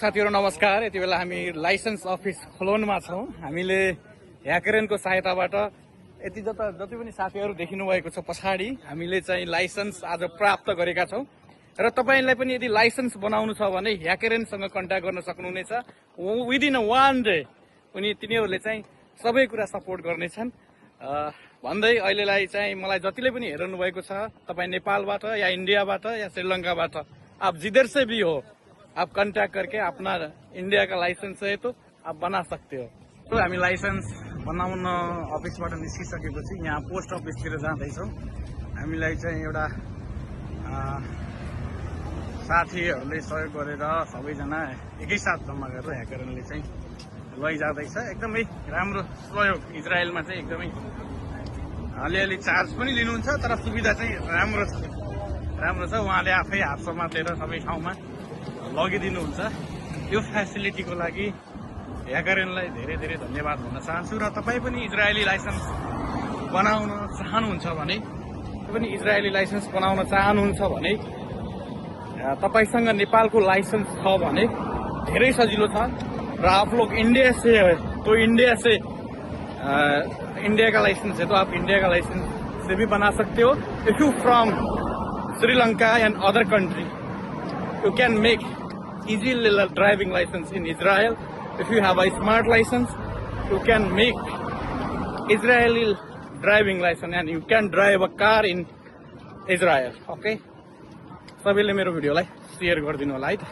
साथीहरु नमस्कार। यति बेला हामी लाइसेन्स अफिस खोलोनमा छौं। हामीले ह्याकरेनको सहायताबाट यति जति पनि साथीहरु देखिनु भएको छ पछाडी हामीले चाहिँ लाइसेन्स आज प्राप्त गरेका छौं र तपाईलाई पनि यदि लाइसेन्स बनाउनु छ भने ह्याकरेनसँग कन्ट्याक्ट गर्न सक्नुहुनेछ। विदिन अ 1 डे उनी तिनीहरुले चाहिँ सबै कुरा सपोर्ट गर्नेछन् भन्दै अहिलेलाई चाहिँ मलाई जतिले पनि हेर्नु भएको छ तपाई नेपालबाट या इन्डियाबाट या श्रीलंकाबाट आप जिधर से भी हो आप कांटेक्ट करके अपना इंडिया का लाइसेंस है तो आप बना सकते हो। तो हामी लाइसेन्स बनाउन अफिसबाट निस्किसकेपछि यहाँ पोस्ट अफिसतिर जाँदैछौँ। हामीलाई चाहिँ एउटा साथीहरूले सहयोग गरेर सबैजना एकैसाथ जम्मा गरेर ह्याकरले चाहिँ लैजाँदैछ। एकदमै राम्रो सहयोग। इजरायलमा चाहिँ एकदमै अलिअलि चार्ज पनि लिनुहुन्छ तर सुविधा चाहिँ राम्रो छ। उहाँले आफै हात समातेर सबै ठाउँमा लगिदिनुहुन्छ। यो फेसिलिटीको लागि ह्याकरेनलाई धेरै धेरै धन्यवाद भन्न चाहन्छु। र तपाई पनि इजरायली लाइसेन्स बनाउन चाहनुहुन्छ भने तपाईसँग नेपालको लाइसेन्स छ भने धेरै सजिलो छ। र आप लोग इंडिया से है तो इंडिया का लाइसेंस है तो आप इंडिया का लाइसेंस से भी बना सकते हो। If you from Sri Lanka and other country you can make easy driving license in Israel. If you have a smart license, you can make Israeli driving license and you can drive a car in Israel. Okay? सबैले मेरो भिडियोलाई share गरिदिनु होला है त।